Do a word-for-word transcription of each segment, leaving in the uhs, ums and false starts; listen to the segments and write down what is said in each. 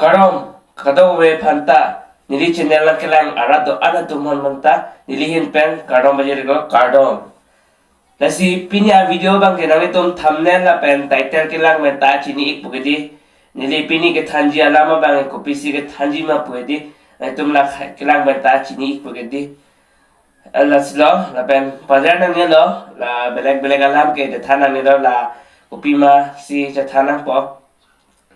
Kardom, kadokave aphanta, neli channel nangkelang arat do-an atum aphan aphanta, neli ahin pen kardom pajir-iklo, kardom. Lasi pini avideo abangke nanglitum thumbnail lapen title kelang pen ta chini-ikpo ke dei. Neli pini kethanji alam abang kopisi kethanji ma pu ke dei. Nanglitum la kelang pen ta chini-ikpo ke dei. Lasilo, lapen pajir nangnelo, la belek belek alam ke chethan nangnelo, la kopima si chethan nangpo.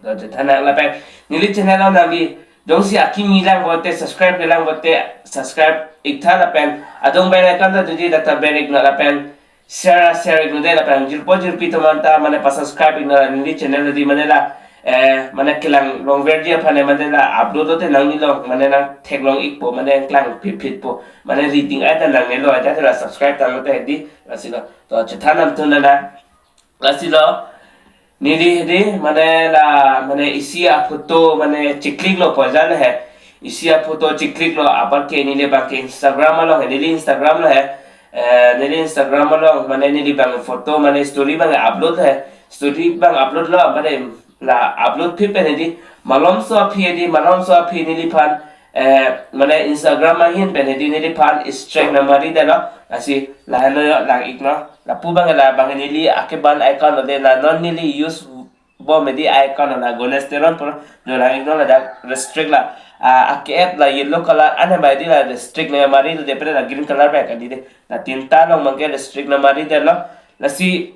To chethan nang lapen neli channel along nangli jongsi akimi lang pulote, subscribe kelang pulote, subscribe-iktha lapen adung bell icon ta didi, lata bell-iknon lapen share, share-iknon dei, lapen jirpo jirpi atum aphanta mane pa-subscribe-iknon neli channel dei, mane la, eh, mane kelang longverji aphan mane la upload lote nangnilo mane nangtheklong-ikpo, mane klangphitphitpo, mane reading ai ta nangnelo, ajat la subscribe tanglo te dei, lasilo. To chethan nangthu nana. Lasilo, neli dei, mane la, mane isi aphoto, mane chikliklo pujan he. Isi aphoto chikliklo, apar ke neli abangke Instagram along he, neli Instagram lo he. Eh, neli Instagram along, mane neli abang photo, mane story abang upload he. Story abang upload lo, mane la upload phit pen he dei, malomso aphi he dei, malomso aphi neliphan, eh, mane Instagram ahin pen he dei neliphan strike nangmaridetlo, lasi lahenlo yo, lang-iknon. Lapu abang la abang neli akeban account lo dei, la non neli use bom he dei account lo, la Ganesh Teron pulo, jo lang-iknon, ladak restrict la, ah, ake-et la yellow color an he bai dei, la restrict nangmari lo dei, pura la green color bai kali dei. La tinta along abangke restrict nangmaridetlo. Lasi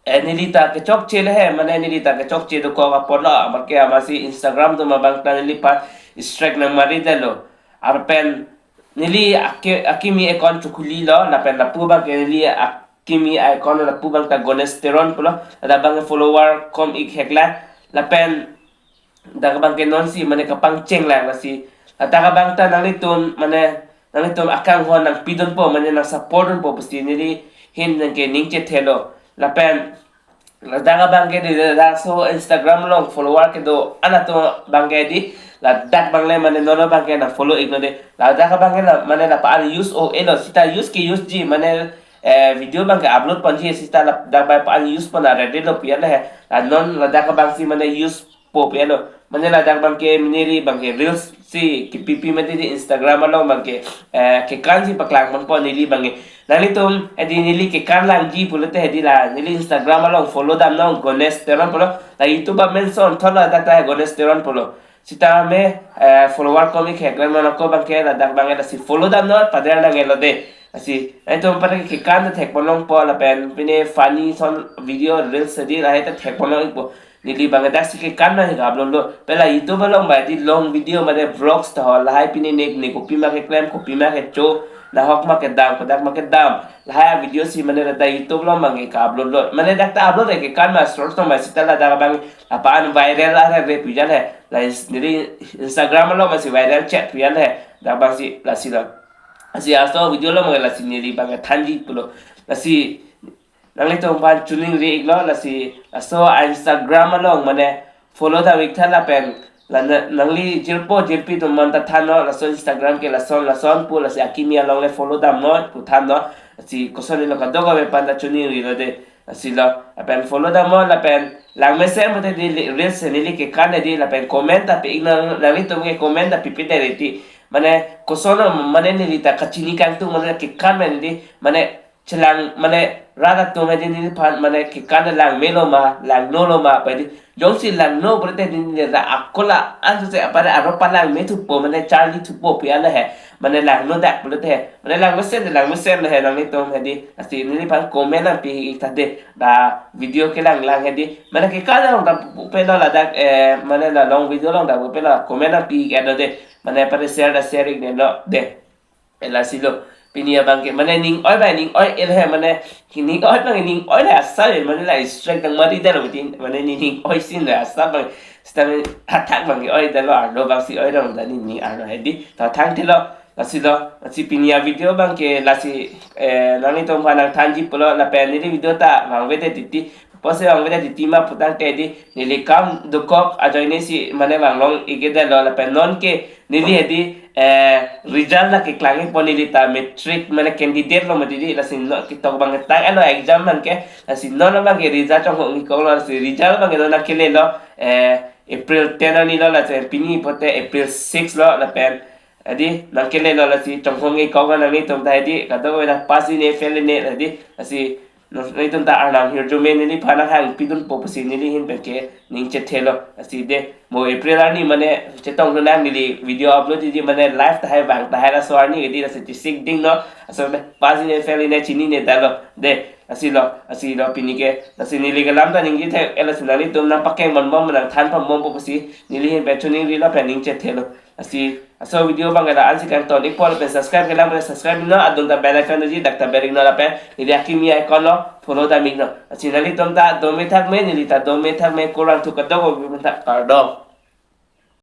eh, neli ta kechokche le he, mane neli ta kechokche dokok apotlo, amatke amatsi Instagram atum abang ta neliphan strike nangmaridetlo. Arpen neli ake-, akimi account chekhulilo, lapen lapu abangke neli akimi account lapu abang ta Ganesh Teron pulo, ladak abang follower kom-ik heklang, lapen dak abangke nonsi mane kapangcheng lang, lasi ladak abang ta nanglitum mane nanglitum akanghon nangpidunpo, mane nang-support dunpo pusi neli ahin nangke ning chethelo. Lapen ladak abangke dei, laso Instagram along follower kedo-an atum abangke dei, ladak abang le mane non abangke nang-follow-iknon dei. Ladak abangke la mane lapu-an use o-elo, seta use ke-useji, mane, eh, video abangke upload ponji, seta ladak abang pu-an use pon aredet lo pu ya le he. La non ladak abangsi mane use po pu ya lo. Mane ladak abangke neli abangke reels si kepipi mate dei Instagram along abangke, eh, kekan si paklang ponpo neli abangke. Nanglitum he dei neli kekan langji pulote he dei la neli Instagram along follow damnon, Ganesh Teron pulo. La YouTube a-mention thotlo, ladak ta Ganesh Teron pulo. Seta me, eh, follower kom-ik heklang, non ako abangke ladak abangke lasi follow damnon, pajir nangnelo dei. Lasi nanglitum aphan kekan ta thekponlongpo, lapen pine funny ason video reels he dei lahai ta thekponlong-ikpo. Neli abang daksi kekan nang-ik upload lo. Pen la YouTube along bai dei long video mane vlogs ta ho, lahai pine nek ne kopima keklem, kopima kecho, nahok ma kedam, kodak ma kedam, lahai video si mane ladak YouTube along abangke ka-upload lo. Mane dak ta upload le kekan ma short song bai, seta ladak abang lapu-an viral arere pu ya le he. La ins-, neli Instagram along amatsi viral chet pu ya le he. Dak abangsi lasilo. Lasi laso video along mane lasi neli abang thanji pulo. Lasi nanglitum aphan choningri-iklo, lasi laso a-Instagram along mane follow dam-iktha lapen la na-, nangli jirpo jirpi atum aphanta thannon, laso Instagram ke lason lason pu, lasi akimi along le follow damnon pu thannon. Lasi kosonlo, kadokave aphanta choningrilo dei. Lasilo, lapen follow damnon, lapen langmesen mate dei, reels he neli kekan he dei, lapen comment ta pi-iknon, nanglitum ke comment ta pipedet dei. Mane koson mane neli ta kachini kangtung mane kekan mane dei, mane chelang mane rat atum he dei neliphan mane kekan langmelo ma, langnolo ma pu dei. Jongsi langno pulote neli la akola anso se apare aro palangme thupo, mane charli thupo pu ya le he. Mane langno dak pulote he. Mane langmesen, langmesen le he nanglitum he dei. Lasi neliphan comment nangpi-iktha dei. La video kelang lang he dei. Mane kekan along ta pupelo ladak, eh, mane la long video along ta pupelo comment nangpi-iknon dei. Mane apare share ta share-iknelo dei. Eh, lasilo. Pini abangke mane ning oi bai, ning oi-el he, mane ning oi abang ning oi le asap, mane la strike nangmaridetlo putin, mane ne ning oi sin le asap abang. Seta me athak abang oi-edetlo, arlo abangsi oi rong, ta ne ning arlo he dei. To thangthelo, lasilo, lasi pini avideo abangke lasi, eh, nanglitum aphan nangthanji pulo, lapen neli video ta vangvedet titi, pusi vangvedet titi ma pu tangte dei, neli kam dokok ajoine si mane vanglong-ikdetlo, lapen nonke neli he dei, eh, result la keklangji pon neli ta matric mane candidate lo mati di, lasi non ketok abang tang ano exam abang ke, lasi non abang ke result chonghong-ik kok lo, lasi result abang ke non nangkele lo, eh, April ten arni lo, lasi pini pote April six lo lapen. Adi nangkele lo, lasi chonghong-ik kok lo nanglitum ta adi kadokave ta pass ji ne fail ji ne adi, lasi nanglitum ta arnam hirjume neliphan nanghang pidunpo pusi neli ahin pen ke ning chethe lo. Lasi de mo April arni mane chetong lo nang neli video upload ji mane live tahai vang tahai laso arni ke di, lasi tisik ding no. Laso pass ji ne fail ji ne chinine ta lo. De, lasi lo, lasi lo pini ke. Lasi neli kelam ta ningje thek, eh, lasi nanglitum nangpakeng bon bom nangthan pon bompo pusi neli ahin pen choningri lapen ning chethe lo. Lasi laso video abang ke la-ansi kangton-ikpo lapen subscribe kelang pen subscribe non, adung ta bell icon doji, dak ta bell ring non lapen neli akimi icon lo follow ta mik non. Lasi nanglitum ta dome thakme, neli ta dome thakme, kurvangthu kadokave pen ta kardom.